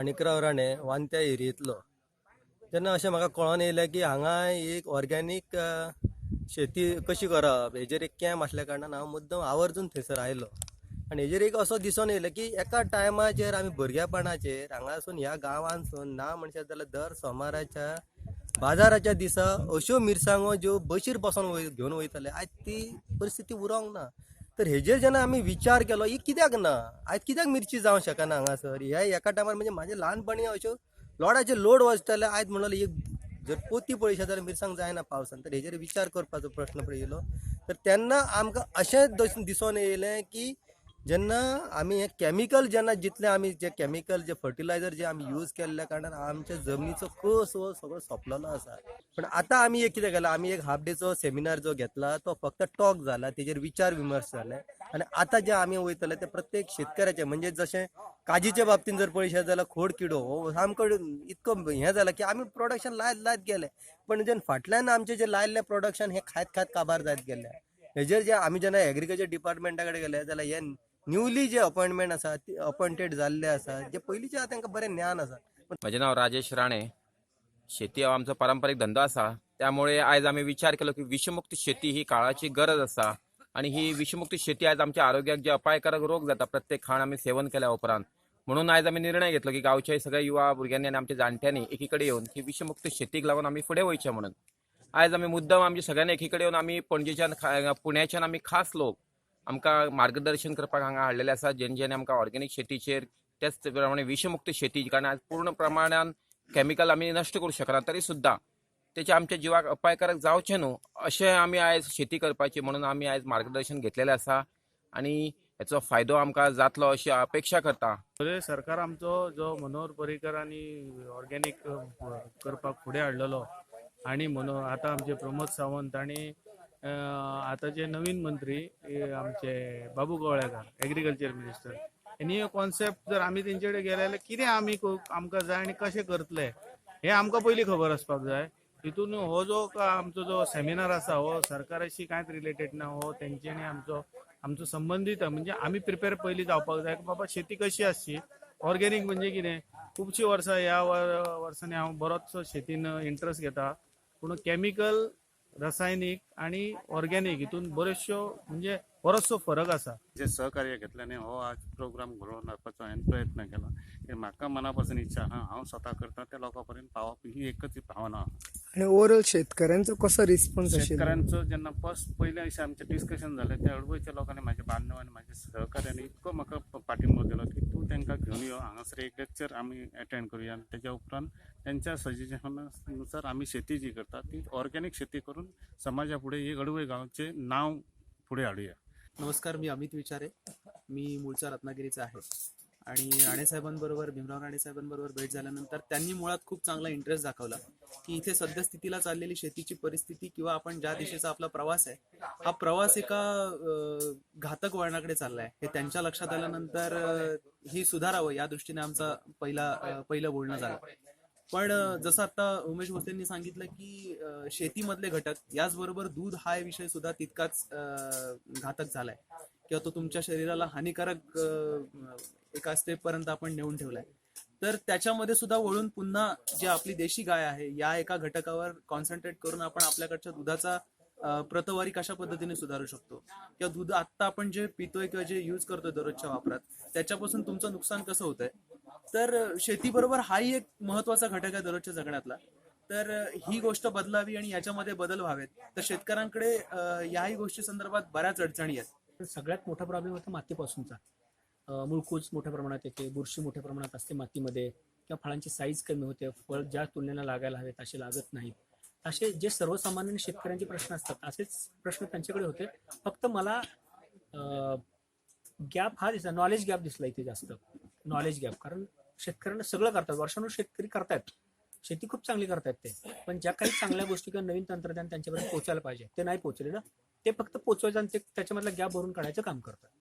माणिकराव राणे, वांत्या एरियेंतलो. तेन्ना अशें म्हाका कळोन येयलें की हांगा एक ऑर्गेनीक शेती कशी करप हेजेर एक कॅम्प आसल्या कारणान हांव मुद्दम आवर्जून थंयसर आयलो. आनी हेजेर एक असो दिसोन येयलो की एका टायमाचेर आमी भुरगेपणाचेर हांगासून ह्या गांवांतसून ना म्हणशात जाल्यार दर सोमाराच्या बाजाराच्या दिसा अश्यो मिरसांगो ज्यो बशीर बसोन घेवन वयताले, आयज ती परिस्थिती उरोंक ना. तर हेजेर जेन्ना आमी विचार केलो, ही कित्याक ना, आयज कित्याक मिरची जावंक शकना हांगासर? ह्या एका टायमार म्हणजे म्हाज्या ल्हानपणी अश्यो लोडाचे लोड वचताले. आयज म्हणलो एक जर पोती पळयशात जाल्यार मिरसांग जायना पावसान. तर हेजेर विचार करपाचो प्रश्न पळयलो तर तेन्ना आमकां अशें दिसोन येयलें की जेन्ना आमी हें कॅमिकल जेन्ना जितलें आमी जे कॅमिकल जे फर्टिलायझर जे आमी यूज केल्ल्या कारणान आमच्या जमनीचो कस हो सगळो सोंपलेलो आसा. पण आतां आमी एक कितें केलां, आमी एक हाफ डेचो सेमिनार जो घेतला तो फक्त टॉक जाला, तेजेर विचार विमर्श जाले. आनी आतां जे आमी वयतले ते प्रत्येक शेतकऱ्याचे म्हणजे जशें काजीच्या बाबतीन जर पळयशात जाल्यार खोड किडो हो सामको इतको हें जाला की आमी प्रोडक्शन लायत लायत गेले, पण जेन्ना फाटल्यान आमचें जें लायल्लें प्रोडक्शन हें खायत खायत काबार जायत गेल्लें. हेजेर जे आमी जेन्ना एग्रीकल्चर डिपार्टमेंटा कडेन गेले जाल्यार हे न्यूली जे अपॉयंटमेंट आसा अपॉयंटेड जाल्ले आसा, जे पयलींचे तांकां बरें ज्ञान आसा. म्हजें नांव राजेश राणे. शेती हो आमचो पारंपारीक धंदो आसा, त्यामुळे आयज आमी विचार केलो की विषमुक्त शेती ही काळाची गरज आसा आनी ही विषमुक्त शेती आयज आमच्या आरोग्याक जे अपायकारक रोग जाता प्रत्येक खाण आमी सेवन केल्या उपरांत, म्हणून आयज आमी निर्णय घेतलो की गांवच्या सगळ्या युवा भुरग्यांनी आनी आमच्या जाणट्यांनी एकीकडे येवन ही विषमुक्त शेतीक लागून आमी फुडें वयचें म्हणून आयज आमी मुद्दम आमच्या सगळ्यांनी एकीकडे येवन आमी पणजेच्यान पुण्याच्यान आमी खास लोक आमकां मार्गदर्शन करपाक हांगा हाडलेले आसा, जेणे आमकां ऑर्गेनीक शेतीचेर त्याच प्रमाणे विषमुक्त शेती, कारण आज पूर्ण प्रमाणान केमिकल आमी नश्ट करूं शकना तरी सुद्दां तेचे आमच्या जिवाक अपायकारक जावचें न्हू अशें आमी आयज शेती करपाची म्हणून आमी आयज मार्गदर्शन घेतलेलें आसा आनी हेचो फायदो आमकां जातलो अशी अपेक्षा करता. सरकार आमचो जो मनोहर पर्रीकर आनी ऑर्गेनीक करपाक फुडें हाडलेलो आनी म्हणून आतां आमचे प्रमोद सावंत आनी आतां जे नवीन मंत्री आमचे बाबू गवळेकार एग्रीकल्चर मिनिस्टर हेणी कॉन्सेप्ट जर आमी तेंचे कडेन गेले जाल्यार कितें आमी आमकां जाय आनी कशें करतले हें आमकां पयलीं खबर आसपाक जाय. तितून हो जो आमचो जो सेमिनार आसा हो सरकाराशी कांयच रिलेटेड ना, हो तेंच्यांनी आमचो आमचो संबंदीत म्हणजे आमी प्रिपेर पयलीं जावपाक जाय की बाबा शेती कशी आसची, ऑर्गेनीक म्हणजे कितें. खुबशीं वर्सां ह्या वर्सांनी हांव बरोचसो शेतीन इंट्रस्ट घेता, पूण केमिकल रासायनीक आनी ऑर्गेनीक हितून बऱ्योचश्यो म्हणजे बरोचसो फरक आसा. जे सहकार्य घेतल्याने हो आज प्रोग्राम घडोवन हाडपाचो हांवें प्रयत्न केला. की म्हाका मना पासून इच्छा आहा, हांव स्वता करता त्या लोकां पर्यंत पावप ही एकच भावना आहा. आनी ओवरऑल शेतकऱ्यांचो कसो रिस्पॉन्स आशिल्लो? शेतकऱ्यांचो जेन्ना फर्स्ट पयले दिसा आमचें डिस्कशन जालें त्या अडवयच्या लोकांनी म्हाज्या बांधवांनी म्हाज्या सहकार्यान इतको म्हाका पाठिंबो दिलो की तूं तांकां घेवन यो हांगासर एक लेक्चर आमी एटेंड करुया आनी तेज्या उपरांत तेंच्या सजेशना नुसार आमी शेती जी करता ती ऑर्गेनीक शेती करून समाजा फुडें एक अडवय गांवचें नांव फुडें हाडुया. नमस्कार, मी अमित विचारे, मी मूळचा रत्नागिरीचा आहे आणि राणेसाहेबांबरोबर भीमराव राणेसाहेबांबरोबर भेट झाल्यानंतर त्यांनी मुळात खूप चांगला इंटरेस्ट दाखवला की इथे सद्यस्थितीला चाललेली शेतीची परिस्थिती किंवा आपण ज्या दिशेचा आपला प्रवास आहे हा प्रवास एका घातक वळणाकडे चालला आहे हे त्यांच्या लक्षात आल्यानंतर ही सुधारावं या दृष्टीने आमचा पहिलं बोलणं झालं. पण जसं आता उमेश भोसलेंनी सांगितलं की शेतीमधले घटक याचबरोबर दूध हा विषय सुद्धा तितकाच घातक झालाय किंवा तो तुमच्या शरीराला हानिकारक एका स्टेप पर्यंत आपण नेऊन ठेवलाय. तर त्याच्यामध्ये सुद्धा वळून पुन्हा जी आपली देशी गाय आहे या एका घटकावर कॉन्सन्ट्रेट करून आपण आपल्याकडच्या दुधाचा प्रतवारी कशा पद्धतीने सुधारू शकतो किंवा दूध आत्ता आपण जे पितोय किंवा जे यूज करतोय दररोजच्या वापरात त्याच्यापासून तुमचं नुकसान कसं होतंय. तर शेतीबरोबर हाही एक महत्वाचा घटक आहे दररोजच्या जगण्यातला. तर ही गोष्ट बदलावी आणि याच्यामध्ये बदल व्हावेत. तर शेतकऱ्यांकडे याही गोष्टी संदर्भात बऱ्याच अडचणी आहेत. सगळ्यात मोठा प्रॉब्लेम होता मातीपासूनचा. मुळकूज मोठ्या प्रमाणात येते, बुरशी मोठ्या प्रमाणात असते मातीमध्ये, किंवा फळांची साईज कमी होते, फळ ज्या तुलनेला लागायला हवेत असे लागत नाहीत. असे जे सर्वसामान्य शेतकऱ्यांचे प्रश्न असतात असेच प्रश्न त्यांच्याकडे होते. फक्त मला गॅप हा दिसला, नॉलेज गॅप दिसला इथे जास्त, नॉलेज गॅप. कारण शेतकऱ्यांना सगळं करतात, वर्षानुवर्ष शेतकरी करतायत, शेती खूप चांगली करतायत ते, पण ज्या काही चांगल्या गोष्टी किंवा नवीन तंत्रज्ञान त्यांच्यापर्यंत पोहोचायला पाहिजे ते नाही पोहोचलेलं. ते फक्त पोहोचवायचं आणि ते त्याच्यामधला गॅप भरून काढायचं काम करतात.